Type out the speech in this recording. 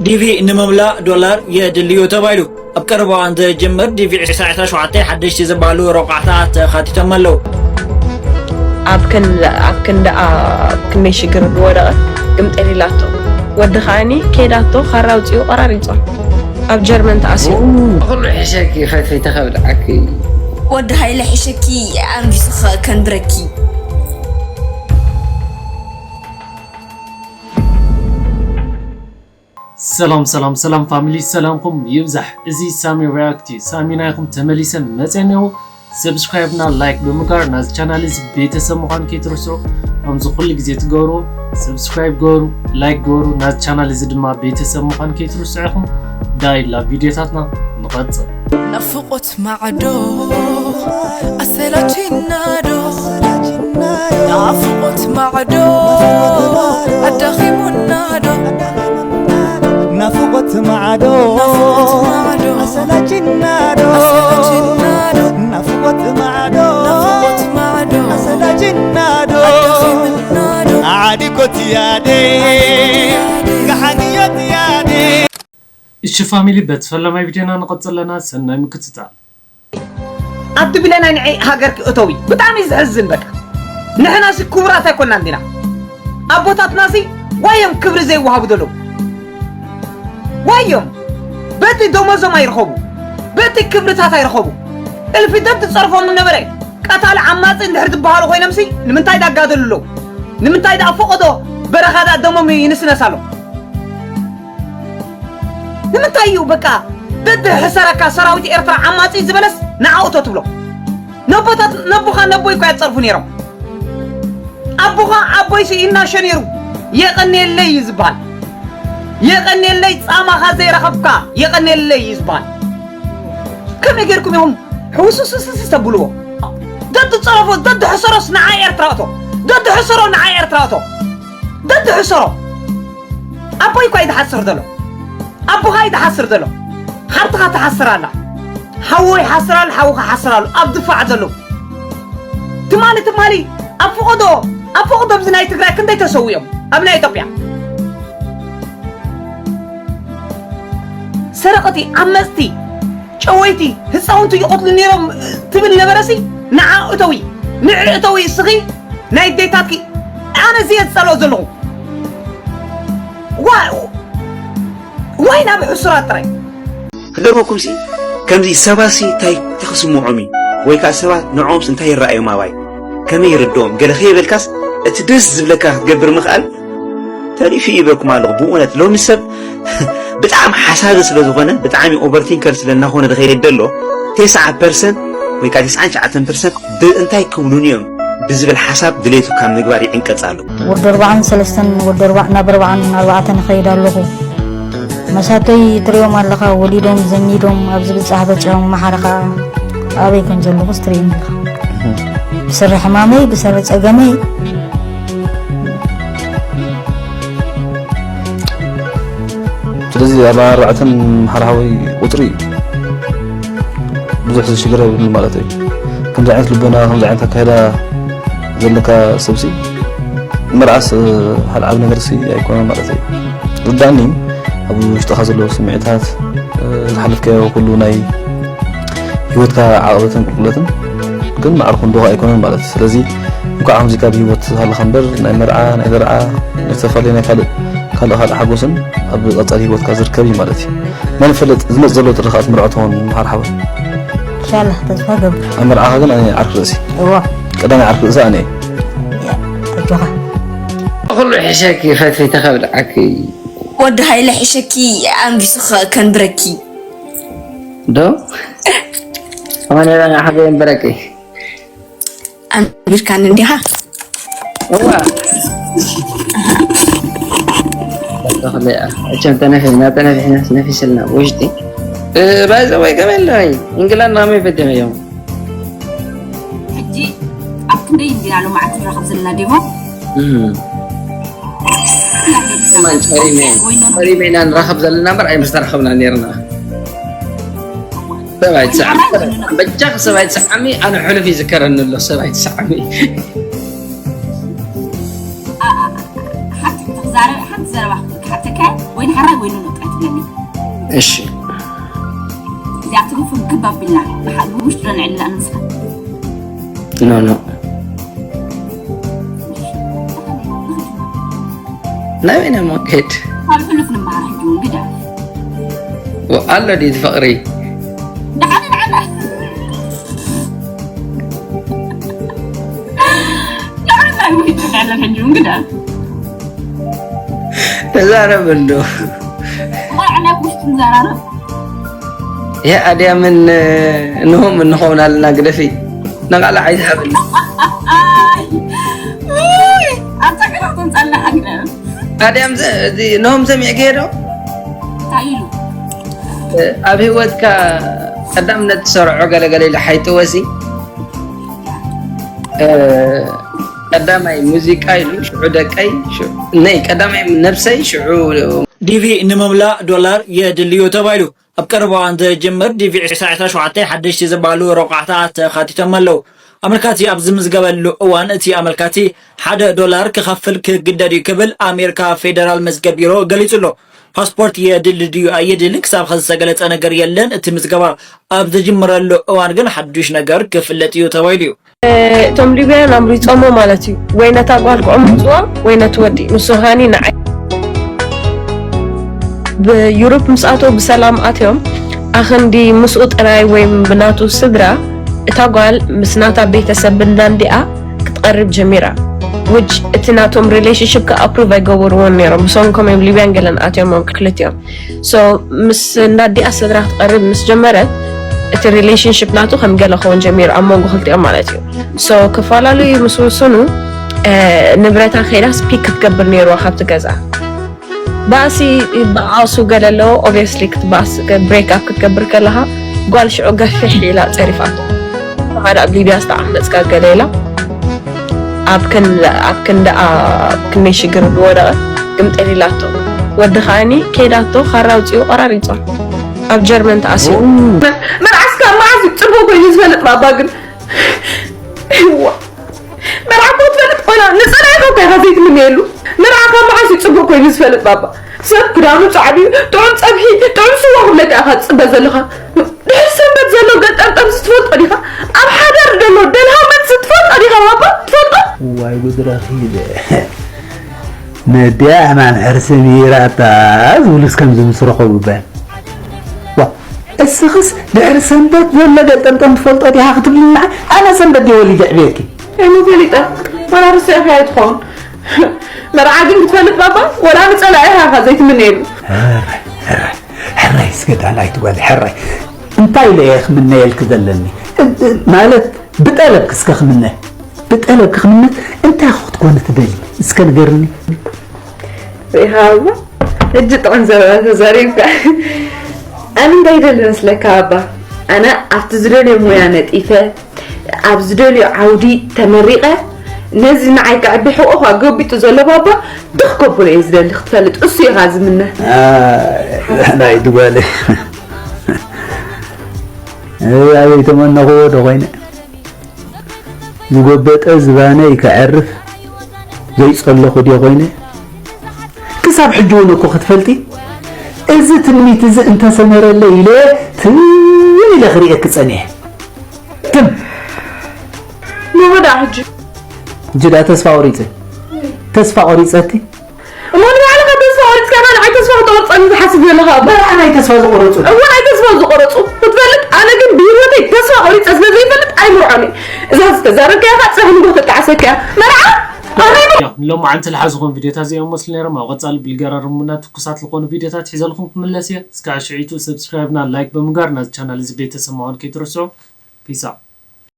ዲቪ ንምምላእ ዶላር የድልዩ ተባሂሉ። ኣብ ቀረባ እዋን ዝጅምር ዲቪ ዕስራ ዕስራ ሸውዓተ ሓደሽቲ ዝበሃሉ ረቋሕታት ተኻቲቶም ኣለዉ። ኣብ ክንድ ኣብ ክንድኣ ኣብ ክንደይ ሽግር ዝወደቐት ግምጥል ኢላቶ። ወዲ ከኣኒ ከይዳቶ ካራ ኣውጺኡ ቆራሪጾ። ኣብ ጀርመን ተኣሲሩ። ኩሉ ሕሸኪ ፈትሒ ተኸብድዓኪ። ወዲ ሃይለ ሕሸኪ ኣንጊሱኸ ከንብረኪ። ሰላም ሰላም ሰላም ፋሚሊ ሰላምኩም ይብዛሕ። እዚ ሳሚ ሪያክት እዩ። ሳሚ ናይኩም ተመሊሰ መጸ ነው። ሰብስክራይብ እና ላይክ ብምግባር ናዚ ቻናል እዚ ቤተሰብ ምዃን ከይትርስዑ። ከምዚ ኩሉ ግዜ ትገብሩ ሰብስክራይብ ገበሩ፣ ላይክ ገበሩ። ናዚ ቻናል እዚ ድማ ቤተሰብ ምዃን ከይትርስዑ ኢኹም። ዳይ ላብ ቪዲዮታትና ንቐጽል። ናፍቆት ማዕዶ ኣሰላችናዶ ናፍቆት ማዕዶ ኣዳኺሙናዶ ናፍቆት ማዕዶ ኣሰላችናዶ ናፍቆት ማዕዶ ኣሰላችናዶ ዓዲኮት ያዴ ጋሓንዮት ያዴ እሺ ፋሚሊ በቲ ፈለማይ ቪዲዮና ንቐጽል ኣለና። ሰናይ ምክትታል። ኣቲ ብለናይ ንዒ ሃገርኪ እተዊ። ብጣዕሚ እዩ ዘሕዝን። በቃ ንሕናሲ ክቡራት ኣይኮናን ዲና? ኣቦታትናሲ ዋዮም ክብሪ ዘይወሃቡ ዘለዉ ዋዮም በቲ ደሞዞም ኣይረኸቡ፣ በቲ ክብርታት ኣይረኸቡ። እልፊ ደድ ዝጸርፎም ነበረ። ቀታሊ ዓማጺ እንድሕር ዝበሃሉ ኮይኖምሲ ንምንታይ ዳጋደሉ ኣለዉ? ንምንታይ ዳኣ ፈቐዶ በረኻ ዳኣ ደሞም ይንስነስ ኣሎ? ንምንታይ እዩ በቃ ደድሕሰረካ ሰራዊት ኤርትራ ዓማጺ ዝበለስ ንዓኡ ተትብሎ? ነቦታት ነቦኻ ነቦይ እኳ ያጸርፉ ነይሮም። ኣቦኻ ኣቦይሲ ይናሾ ነይሩ። የቐንየለይ እዩ ዝበሃል። የቐንየለይ ጻማኻ ዘይረኸብካ የቐንየለይ እዩ ዝበሃል። ከመይ ጌርኩም ኢኹም ሕውስስስስ ተብልዎ? ደድጸረፎ ደድሕሰሮስ ንዓ ኤርትራ እቶ ደድሕሰሮ ንዓ ኤርትራ እቶ ደድሕሰሮ ኣቦይ እኳ እዩ ዝሓስር ዘሎ። ኣቦኻ እዩ ዝሓስር ዘሎ። ሓብትኻ ትሓስር ኣላ። ሓዎ ይሓስር ኣሎ፣ ሓውኻ ሓስር ኣሎ። ኣብ ድፋዕ ዘሎ ትማሊ ትማሊ ኣብ ፍቐዶ ኣብ ፍቐዶ ኣብዚ ናይ ትግራይ ክንደይ ተሰዊኦም ኣብ ናይ ኢትዮጵያ ሰረቕቲ ዓመፅቲ ጨወይቲ ህፃውንቲ ይቐትሉ ነይሮም ትብል ነበረሲ ንዓ እተዊ ንዕ እተዊ እስኺ ናይ ዴታትኪ ኣነ እዚ እየ ዝፀልኦ ዘለኹ ዋይ ናብ ሕሱራት ጥራይ ክገርመኩምሲ ከምዚ ሰባሲ እንታይ ክስምዖም እዩ ወይ ከዓ ሰባት ንዕኦምስ እንታይ ይረኣዮም ኣባይ ከመይ ይርድኦም ገለ ከይበልካስ እቲ ደስ ዝብለካ ክትገብር ምኽኣል ተሪፉ ይበኩም ኣለኹ ብእውነት ሎሚ ሰብ ብጣዕሚ ሓሳቢ ስለ ዝኾነ ብጣዕሚ ኦቨርቲንከር ስለ እናኾነ ዝኸይድ ዘሎ ተስዓ ፐርሰንት ወይ ከዓ ተስዓን ትሽዓተን ፐርሰንት እንታይ ክብሉኒ እዮም ብዝብል ሓሳብ ድሌቱ ካብ ምግባር ይዕንቀፅ ኣሎ። ወዲ ኣርባዓን ሰለስተን ወዲ ኣርባዕ ናብ ኣርባዓን ኣርባዕተን እኸይድ ኣለኹ። መሳተይ ትሪኦም ኣለኻ ወሊዶም ዘኒዶም ኣብ ዝብጻሕ በጺሖም ማሓረ ኸኣ ኣበይ ከም ዘለኹስ ትርእየኒ ኢኻ። ብስሪ ሕማመይ ብስሪ ጸገመይ ስለዚ ኣርባዓ ኣርባዕተን ሓርሓወይ ቁፅሪ እዩ ብዙሕ ዘሽግር የብሉ ማለት እዩ። ከምዚ ዓይነት ልቦና ከምዚ ዓይነት ኣካይዳ ዘለካ ሰብሲ መርዓስ ሓደ ዓብ ነገር ሲ ኣይኮነን ማለት እዩ። ርዳእኒ ኣብ ውሽጥኻ ዘለዉ ስምዒታት ዝሓለፍካዮ ኩሉ ናይ ህይወትካ ዓቐበትን ቁልቁለትን ግን ማዕረ ክንዶኻ ኣይኮነን ማለት እዩ። ስለዚ እንኳዕ ከምዚ ካብ ህይወት ሃለኻ እምበር ናይ መርዓ ናይ ደርዓ ናይ ዝተፈላለዩ ናይ ካልእ ካልእ ካልእ ሓጎስን ኣብ ቀጻሊ ህይወትካ ዝርከብ እዩ ማለት እዩ። መን ይፈልጥ ዝመጽእ ዘሎ ትርኻት ምርዖ ትኾን መሓር ሓወይ። ኢንሻላህ ተስፋ ገብር። ኣብ መርዓኻ ግን ኣነ ዓርኪ ርእሲ። እዋ። ቀዳማይ ዓርኪ ርእሲ ኣነ እየ። ኣጆኻ። ኩሉ ሕሸኪ ፈትሒ ተኸብድዓኪ። ወዲ ሃይለ ሕሸኪ ኣንጊሱኸ ከንብረኪ። ዶ? ኣማኑኤል ኣነ ሓገ የንበረኪ። ኣንቢርካኒ እንዲኻ እዋ ተኽለያ እቸም ተነፊሕና ተነፊሕና ነፊስልና ውሽጢ ባይዘ ወይ ከመይ ኣለይ እንግላንድ ናመይ ፈዲመዮም ሕጂ ኣብ ክንደይ እንዲና ሎማዓንቲ ንራኸብ ዘለና ዴሞ ሪሜና ንራኸብ ዘለና እምበር ኣይምስተረኸብና ነርና ሰብኣይ ትስዓሚ በጃኺ ሰብኣይ ትስዓሚ ኣነ ሕሉፍ ይዝከረኒ ኣሎ ሰብኣይ ትስዓሚ ሓንቲ ክትዛረብ ሓንቲ ዘረባ ክሓተካ ወይ ንሓራይ ወይ ንኖ እሺ። እዚኣ ትርፉ ግብ ኣቢልና ብሓ- ብውሽጢ ዶ ንዕላ ንስኻ ኖ ኖ ናበይ ኢና መክድ ካብ ሕሉፍ ንመሃር ሕጂ እውን ግዳ ኣሎ ድዩ እቲ ፍቕሪ ደሓነ ንዓና ንዓና ውሽጢ ንዕላ ሕጂ እውን ግዳ ተዛረብ እንዶ ዋዕላ ውሽጢ ንዘራረብ ይህ ኣድያምን እንሆም እንኸውን ኣለና ግደፊ ንቓልዕ ኣይትሃብኒ ኣብ ጸገማት ተምጻልና ሓግረብ ኣድያም እዚ እንሆም ሰሚዕ ከሄዶ እንታይ ኢሉ ኣብ ህይወትካ ቀዳምነት ትሰርዖ ገለገለ ኢሉ ሓይጥወሲ ቀዳማይ ሙዚቃ ኢሉ ሽዑ ደቀይ ነይ ቀዳማይ ነብሰይ ሽዑ ዲቪ ንምምላእ ዶላር የድልዩ ተባሂሉ። ኣብ ቀረባ እዋን ዝጅምር ዲቪ ዕስራ ዕስራ ሸውዓተ ሓደሽቲ ዝበሃሉ ረቋሕታት ተኻቲቶም ኣለዉ። ኣመልካቲ ኣብ ዝምዝገበሉ እዋን እቲ ኣመልካቲ ሓደ ዶላር ክኸፍል ክግደድ እዩ ክብል ኣሜሪካ ፌደራል መዝገብ ቢሮ ገሊጹ ኣሎ። ፓስፖርት የድሊ ድዩ ኣየድልን ክሳብ ኸዚ ዝተገለጸ ነገር የለን። እቲ ምዝገባ ኣብ ዝጅምረሉ እዋን ግን ሓዱሽ ነገር ክፍለጥ እዩ ተባሂሉ እዩ። እቶም ሊብያን ኣምሪጾሞ ማለት እዩ ወይ ነታ ጓል ክዕምጽዋ ወይ ነቲ ወዲ ንሱ ሃኒ ንዓይ ብዩሮፕ ምስ ኣተው ብሰላም ኣትዮም ኣኽንዲ ምስኡ ጥራይ ወይ ብናቱ ስድራ እታ ጓል ምስ ናታ ቤተሰብ ብንዳንዲኣ ክትቐርብ ጀሚራ which እቲ ናቶም relationship ካ approve ኣይገበርዎን ነይሮም ብሰንኮም እዮም ሊብያን ገለን ኣትዮሞም ክልቲኦም so ምስ እንዳዲኣ ስድራ ክትቐርብ ምስ ጀመረት እቲ relationship ናቱ ከም ገለ ክኸውን ጀሚሩ ኣብ መንጎ ክልቲኦም ማለት እዩ so ክፈላለዩ ምስ ውስኑ ንብረታ ከይዳስ pick ክትገብር ነይርዋ ካብቲ ገዛ ባእሲ በዓሱ ገለ ኣለዎ obviously ክትባእስ break up ክትገብር ከለኻ ጓል ሽዑ ገፊሕ ኢላ ፀሪፋቶ ሓደ ኣብ ሊብያ ዝተዓመፅካ ገለ ኢላ ኣብ ክንደኣ ክንደይ ሽግር ዝወደቐ ግምጥል ኢላቶ ወዲ ከዓኒ ከይዳቶ ካራ ኣውፂኡ ቆራሪፆ ኣብ ጀርመን ተኣሲሩ መርዓስ ካብ መዓስ እዩ ፅቡቅ ኮይኑ ዝፈልጥ ባባ ግን እዋ መርዓ እኮ ትፈልጥ ኮይና ንፀላኢካ እኮ ኢካ ዘይትምነየሉ መርዓ ካብ መዓስ እዩ ፅቡቅ ኮይኑ ዝፈልጥ ባባ ሰብ ክዳኑ ፃዕዲ ጥዑም ፀብሒ ጥዑም ስዋ ክብለካ ኢካ ትፅበ ዘለካ ድሕሪ ሰንበት ዘሎ ገልጠምጠም ዝትፈልጦ ዲካ ኣብ ሓዳር ዘሎ ደልሃመት ዝትፈልጦ ዲካ ባባ ትፈልጦ ዋይ ጉድ ረኺበ ነዲኣ ሕማም ሕርሲ ምሂራታ ዝብሉስ ከምዚ ምስ ረኸቡ በል ዋ እስኽስ ድሕሪ ሰንበት ዘሎ ገልጠምጠም ትፈልጦ ዲኻ ክትብልኒ ንዓይ ኣነ ሰንበት ድየ ወሊደ ዕብየኪ ከመይ ፈሊጠ ዋላ ርስዕካ ኣይትኸውን መርዓ ግን ክትፈልጥ ባባ ወላ ንፀላኢኻ ኢኻ ዘይትምነየሉ ሕራይ እስከ ዳናይት ጓል ሕራይ እንታይ ኢለ እየ ክምነየልኪ ዘለኒ ማለት ብጠለብኪ እስከ ክምነ ብጠለብ ክኽምነት እንታይ ኢኹ ክትኮኒ ትደሊ እስከ ንገርኒ ሪኢኻ ኣባ ሕጂ ጥዑም ዘረባ ተዛሪብካ ኣነ እንታይ ይደሊ መስለካ ኣባ ኣነ ኣብቲ ዝደልዮ ሞያ ነጢፈ ኣብ ዝደልዮ ዓውዲ ተመሪቐ ነዚ ንዓይ ከዕቢ ሕቆ ኣገቢጡ ዘሎ ባባ ትኽ ከብሎ እየ ዝደሊ ክትፈልጥ እሱ ኢኻ ዝምነ ናይ ድጓለ ኣበይ ተመነኽዎ ዶ ኮይነ ዝጎበጠ ዝባነይ ከዕርፍ ዘይጸለኹ ድየ ኮይነ? ክሳብ ሕጂ እውን እኮ ክትፈልጢ እዚ ትምኒት እዚ እንተሰመረለይ ኢለ ትም ኢለ ክርእየኪ ጸኒሐ። ትም ንወዳ ሕጂ ሕጂ ደኣ ተስፋ ቆሪጸ ተስፋ ቆሪጸ እቲ እሞ ንባዕልኻ ተስፋ ቆሪጽካ ኢኻ ንዓይ ተስፋ ክተቑርጸኒ ዝሓስብ ዘለኻ እባ። መርዓ ናይ ተስፋ ዝቖረጹ። እወ ናይ ተስፋ ዝቖረጹ ክትፈልጥ ኣነ ግን ብህይወተይ ተስፋ ቆሪጸ ስለ ዘይፈልጥ ኣይምርዖን እየ። እዛ ዝተዛረብካያ ኸኣ ጽባሕ ንግሆ ተጣዕሰካ እያ። መርዓ ኣበይ ያው ንሎማዓንቲ ዝሓዝኹም ቪዲዮታት እዚኦም መስሉ ነይሮም። ኣብ ቀጻሊ ብልገራርሙና ትኩሳት ዝኾኑ ቪዲዮታት ሒዘልኩም ክምለስ እየ። እስካዕ ሽዑ ዩቱብ ሰብስክራይብና ላይክ ብምግባር ናዚ ቻናል እዚ ቤተሰብ ምዃን ከይትርስዑ። ፒስ ኣውት።